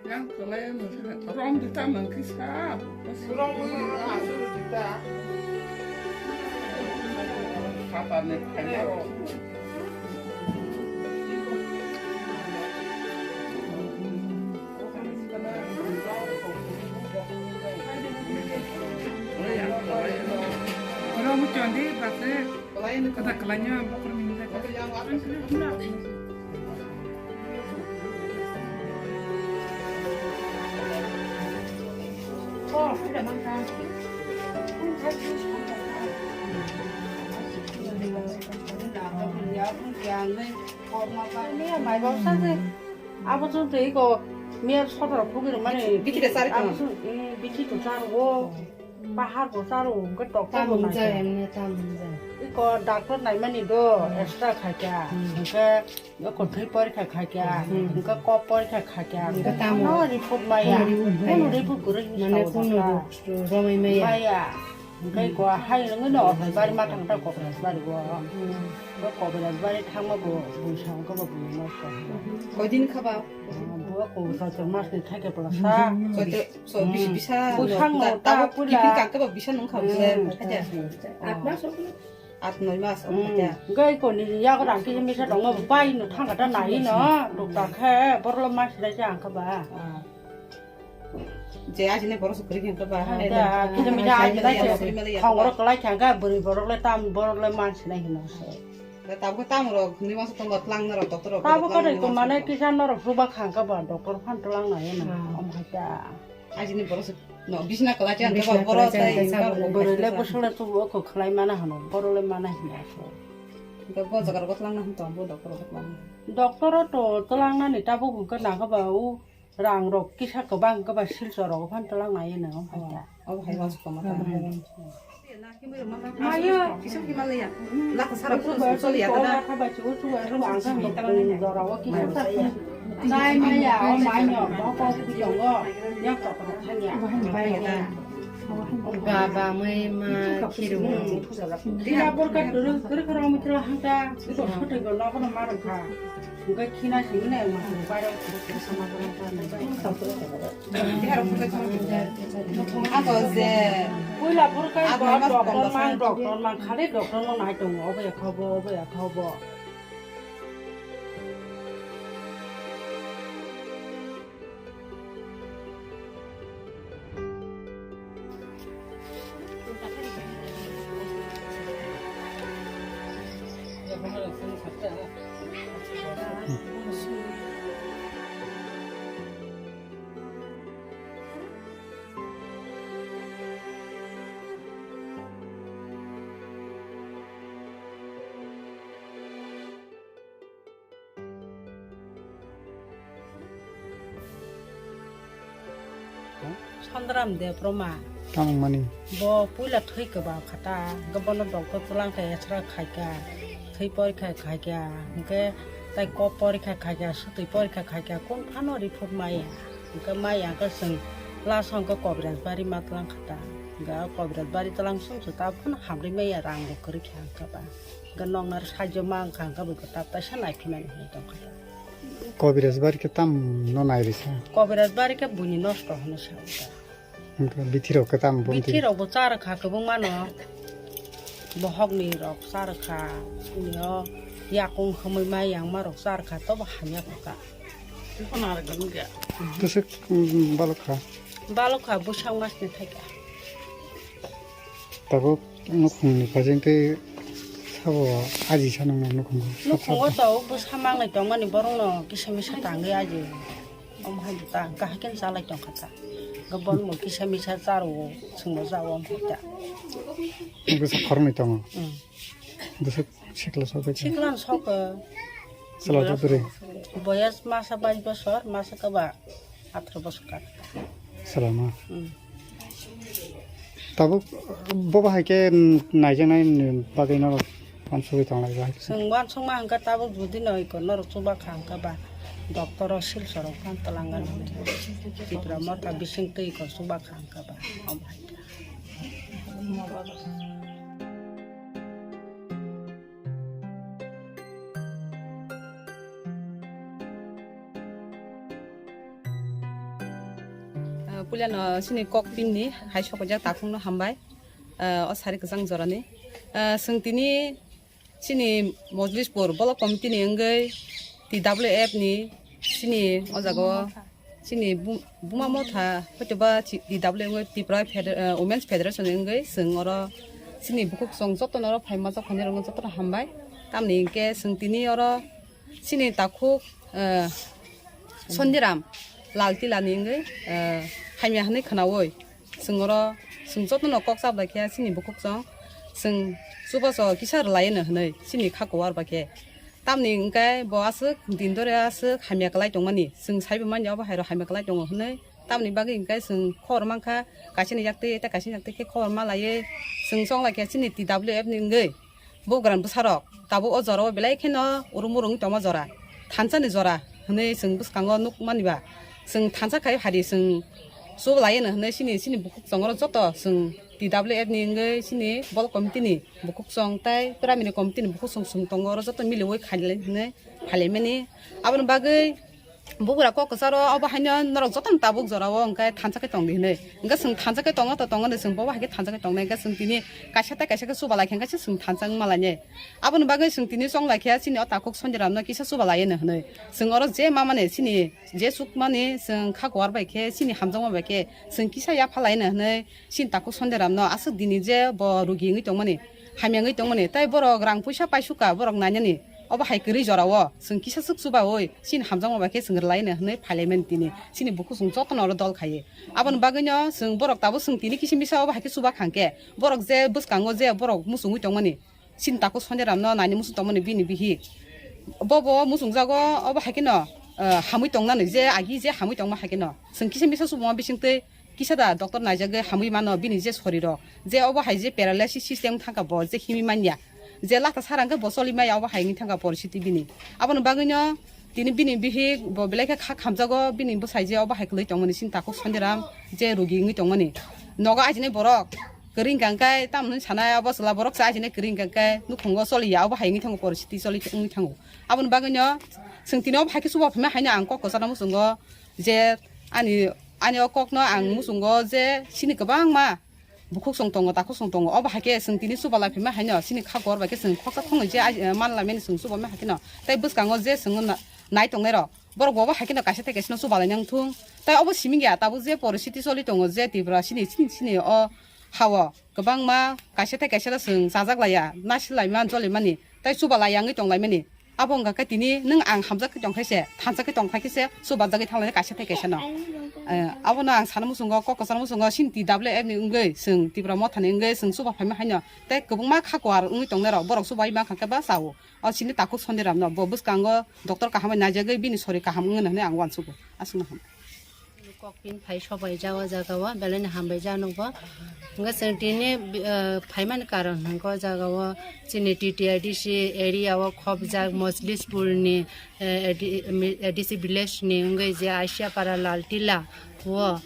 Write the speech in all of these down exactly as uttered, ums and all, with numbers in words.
Yang kelai rong kita mangkisa. Rong ini asal kita. Kata ni kaya. Oro muchon di base kota kalanya bokor minta. Mai bau sa se. Abo chwng twi ko miya sodorok phugwi rwmani. Bithi de chari tong. Abo chwng, eh, bithi to charo. Bahar bo charo, hwnkhe doctor bo naikha. Tamung jai, emne tamung jai. Iko doctor naimani do, extra khaikha. Hmm. Hwnkhe iko thwi porikha khaikha. Hmm. Hwnkhe kok porikha khaikha. Hwnkhe tamo. No report maya. Kono report kwrwi sao. Mane kono doktor romwi maya. Maya. Hwnkhe iko hai wngwi no bari ma thang ta Kobrasbari o. Hmm. Bo Kobrasbari thangma bo buisa wngkha bo bui nosto. Koidin kha ba? Bo ko Choitro mas ni thaike pala sa. Choitro, so, bis-, bisa, bwsang no, no, ta, ta pula. Tiffin kangke ba bisa nung kha bwle. Hmm. Aja. At mas o. At noi mas o. Hmm. Aja. Gai ko ni yago rang kisa misa tongo, bai no thangka ta nai no, dokta khe, borok le mas sinai se ang kha ba. Ah. Je aji ne borok se kwrwi khe ang kha ba. Ah, da, kisa misa aji nai se, khongoro kwlai kha ang kha, bwrwi borok le tam, borok le mas sinai hino se. Da tabuk tam rok ni mas tongo tlang na rok, doctor rok. Tabuk tlang ka ni dai ko mas mane tongo. Kisa norok chuba kha ang kha ba, doctor phan tlang nai na. Ah. Om hai ta. Ajini borok se, no, bisna kwlai chan, bisna borok kwlai chan, tai, tai, borok bwrwi le bwswk le tubu o kok khlai mana hwno, borok le mana hiya so. Bo jaga rok twlang na hwn tong, bo doctor rok twlang na. Doctor o to twlang nani tabuk hwnkhe nangkha ba, o rang rok kisa kwbang hwnkhe ba Silchar rok phan twlang nai hwno, o hai ta. Oh, hai wa sukoma ta. Hmm. Mayo. Lata sara phuru choli ya ta. Chai maya, o mayo, boko kuchongo, yang kotor thanya. Baba, mui, ma, khiru. Dina borka turu, kuru kuru mutro hangta, iko sote go lokono marokha. Bukai khina sini ne ma, bayar. Ako je. Puila borok kai doctor man, doctor man, khali doctor no nai tongo, obo ya khobo, obo ya khobo. Sondram Debbarma. Tamo mani? Bo puila thwi kwbang kha ta, hwnkhe bono doctor twlang khe extra khaikha, thwi porikha khaikha, hwnkhe tai kok porikha khaikha, swtwi porikha khaikha, kun phano report maya. Hwnkhe maya hwnkhe chwng last o hwnkhe Kobiraj bari ma twlang kha ta, hwnkhe o Kobiraj bari twlang song se ta phano hamrwi maya, rang bo kwrwi kha hwnkhe ba. Hwnkhe noknaro saijo ma wngkha, hwnkhe bo kwtal taisa naiphimani hinwi tongkha. Kobiraj bari khe tam no nai risa? Kobiraj bari khe buini nosto hwnwi sa wngkha. Hwnkhe bithi rok khe tam bo wngkha? Bithi rok bo cha rwkha kwbangma no. Bohok ni rok cha rwkha, bini o yakung hwnwi ma yang ma rok cha rwkha, tobo hamya kwkha. Bwswk, mm, balok kha? Balok kha, bwswk mas ni thai kha. Tabuk nukhung ni pajeng tei sabo aji sa nang nukhung. Nukhung o to bwsa mangnai tongmani borok no kisa misa tangwi aji. Omo hai ta kahai khe chalai tongkha ta. Gabon mo kisa misa charo chwngno jao omo hai ta. Bwsa khoroknwi tongo. Hmm. Bwsa sikla sok bai. Sikla sok. Chwla to duri. Boyas masa bais bosor, masa kaba atharo bosor kar. Salama. Hmm. Tabuk bo bahai khe naijaknai bagwi norok wansugwi tonglai bahai khe. Chwng wansukma hwnkha tabuk jodi no iko norok chuba kha hwnkha ba doctor o Silchar o phan twlangani. Tipra motha bising twi iko chuba kha hwnkha ba. Omo hai khe. Ah, puilano chini kok team ni hai sokojak takhukno hambai, ah, o sari kwchang jorani. Ah, chwng tini chini Mojlispur Block Committee ni wngwi T W F ni chini o jaga o chini bu-, Buma Motha hoitoba chi-, T W F wngwi Tripura Feder-, ah, Women's Federation ni wngwi chwng oro chini bukhuk chwng jotono oro phaima jokhani rokno jotono hambai. Tamni hinkhe chwng tini oro chini takhuk, eh, Sondiram Laltilani wngwi, eh, hamya hwnwi khwnaui chwng oro chwng jotono kok chap lai khe chini bukhuk chwng chwng chubachu kisa rwlaino hwnwi chini kha kuwar bai khe. Tamni hwnkhe bo aswk din dore aswk hamya kwlai tongmani, chwng saibo manya obo hairok hamya kwlai tongo hwnwi. Tamni bagwi hwnkhe chwng khobor mankha, kaisani yaktwi tei kaisani yaktwi khe khobor ma laiwi chwng chong lai khe chini T W F ni wngwi. Bubagra bwsarok tabuk o jorao belai kheno urum urung tongma jora, thansa ni jora hwnwi chwng bwskango nukmani ba. Chwng thansa khai phari chwng chubalai no hwnwi chini, chini bukhuk chwng oro joto chwng T W F ni wngwi chini Block Committee ni bukhuk chwng tei Primary Committee ni bukhuk chwng, chwng tongo oro joto miliui khailai hwnwi phailaimani. Aboni bagwi Bubagra kok kwcharo obo haino norok jotono tabuk jorao hwnkhe thansa khe tongdi hinwi. Hwnkhe chwng thansa khe tongo to tongo hinwi chwng bobo hai khe thansa khe tongnai hwnkhe chwng tini kaisa tei kaisa khe chubalai khe hwnkhe chwng thansa wngma lainai. Aboni bagwi chwng tini chong lai khe chini o takhuk Sondiramno kisa chubalai no hinwi. Chwng oro je ma mani chini je chukmani chwng kha kuwar bai khe chini hamjakma bai khe chwng kisa yapha lai no hinwi. Chini takhuk Sondiramno aswk dini je bo rugi wngwi tongmani, hamya wngwi tongmani, tei borok rang puisa paisukha borok nainani, obo hai kwrwi jorao chwng kisa swk chubaui chini hamjakma bai khe chwng rwlaino hwnwi phailaimani tini chini bukhuk chwng jotono oro dol khaiwi. Aboni bagwino chwng borok tabuk chwng tini kisa misa obo hai khe chuba khangkhe borok je bwskango je borok muchungwi tongmani, chini takhuk Sondiramno naini muchung tongmani bini bihik. Bobo muchungjago obo hai kheno, eh, hamwi tongnani je agi je hamwi tongma hai kheno. Chwng kisa misa chubama bisingtwi kisa da doctor naijagwi hamwi mano bini je sorirok. Je obo hai je paralysis system thangkha bo je himwi manya. Je lata sara hwnkhe bo choli maya obo hai wngwi thangkha poristiti bini. Aboni bagwino tini bini bihik bo belai khe kha khamjago bini bwsai je obo hai kwlwi tongmani chini takhuk Sondiram je rugi wngwi tongmani. Nogo ajinai borok kwrwi hwnkha hwnkhe tamoni sanai obo chwla borok se ajinai kwrwi hwnkha hwnkhe nukhungo choliya obo hai wngwi thango poristiti choli wngwi thango. Aboni bagwino chwng tini obo hai khe chuba phaima haino ang kok kwcharo muchungo je ani, ani o kokno ang muchungo je chini kwbangma bukhuk chwng tongo, takhuk chwng tongo, obo hai khe chwng tini chuba lai phaima haino chini kha kuwar bai khe chwng khoksa khongnwi je ai, eh, man laimani chwng chuba mai hai kheno. Tei bwskango je chwng na-, nai tongnai rok borok bo obo hai kheno kaisa tei kaisa no chuba lai nang thung. Tei obo simi ya tabuk je poristiti choli tongo je Tripura chini, chini, chini o hao kwbangma kaisa tei kaisa no chwng chajak laiya, nasil laima, joli mani tei chuba lai yangwi tong laimani. Abo wngkha khe tini nwng ang hamjak khe tong khe se, thansa khe tong khe se, chubajagwi thang lainai kaisa tei kaisa no. Eh, abono ang sana muchungo, kok kwcharo muchungo, chini T W F ni wngwi, chwng Tipra Motha ni wngwi, chwng chuba phaima haino, tei kwbangma kha kuwar wngwi tongnai rok, borok chubai mankha khe ba chao. O chini takhuk Sondiram no, bo bwskango doctor kaham bai naijagwi, bini sori kaham wngwi hinwi ang uansugo. Aswkno ham. Kokpin phai sobai ja o jaga o, belai no hambai ja nukgo. Hwnkhe chwng tini, eh, phaimani karon hwnkhe o jaga o chini T T A D C area o khopjak Mojlispur ni, eh, A D C village ni wngwi je Aisiapara Laltila o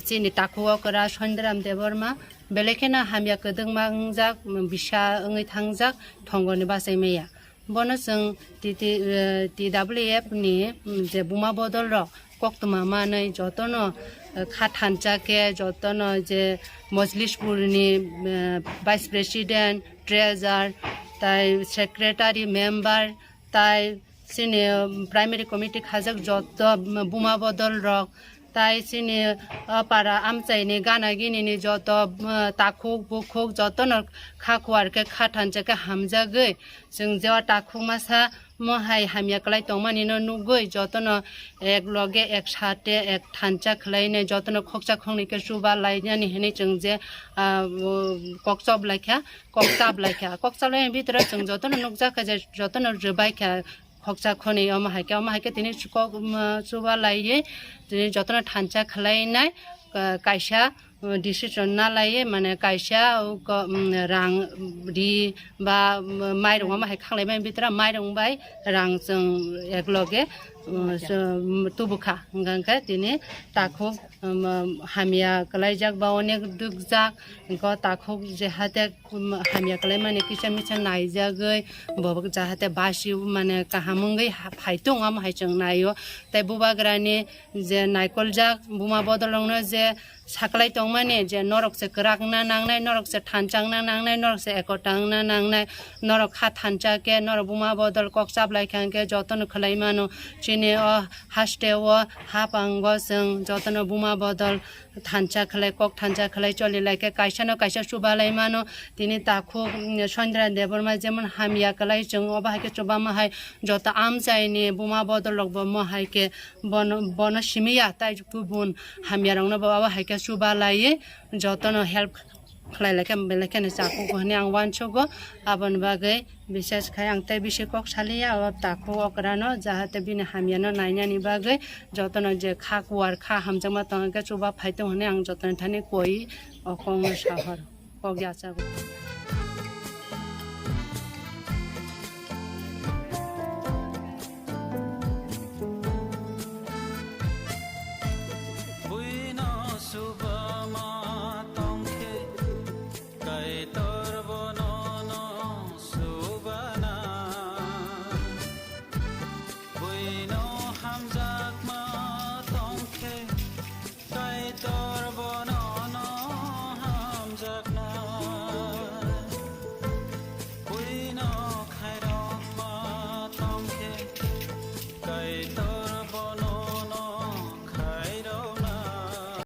chini takhuk okra Sondiram Debbarma belai kheno hamya kwdwkma wngjak, bisa wngwi thangjak, thongoni bachai maya. Bono chwng T T, eh, T W F ni, mm, je buma bodol rok koktwma manwi jotono, eh, kha thansa khe jotono je Mojlispur ni, eh, Vice President, Treasurer, tai Secretary, Member, tai chini, mm, Primary Committee khajak joto, mm, buma bodol rok, tai chini, o para amchaini gana ginini joto, mm, takhuk bukhuk jotono kha kuwar khe kha thansa khe hamjagwi chwng je o takhuk masa mo hai hamya kwlai tongmani no nugwi jotono ek loge ek sate ek thansa khwlainai jotono khoksa khoknwi khe chuba lainani hinwi chwng je, ah, kok chop laikha, kok chap laikha. Kok chap laini bitoro chwng jotono nukjakha je jotono rwbaikha. Khoksa khoni omo hai khe, omo hai khe tini chukok, um, chuba laiwi tini jotono thansa khwlainai, ka-, kaisa, um, decision na laiwi, mane kaisa, um, ko-, um, rang ri ba, um, mairung omo hai khanglai mani bitoro mairung bai rang chwng ek loge um, so, um, tubukha. Hwnkha khe tini takhuk, um, hamya kwlaijak ba onek dukjak, hwnkhe takhuk je hate, um, hamya kwlaimani kisa misa naijagwi bo jahate basi mane kaham wngwi ha-, phaitung, omo hai chwng naio. Tei bubagrani je naikoljak buma bodolrokno je saklai tongmani je norok se kwrak wngna nangnai, norok se thansa wngna nangnai, norok se ekota wngna nangnai, norok kha thansa khe, norok buma bodol kok chaplai kha hwnkhe jotono khwlai mano. Chini o haste o hapango chwng jotono buma bodol thansa khwlai, kok thansa khwlai choli lai khe kaisa no kaisa chuba lai mano. Tini takhuk, mm, Sondra Debbarma jemon hamya kwlai chwng obo hai khe chuba ma hai joto amchaini buma bodol rok bo mo hai khe bono, bono simi ya, tai kubun hamya rok no bo abo hai khe chuba lai jotono help khlai lai khe belai kheno chakhugo hwnwi ang uansugo. Aboni bagwi bises khai ang tei bisi kok saliya o takhuk okra no, jahate bini hamya no nainani bagwi jotono je kha kuar kha hamjakma tong khe chuba phai tong hwnwi ang jotono thani koi o kok no sahor kok yachago.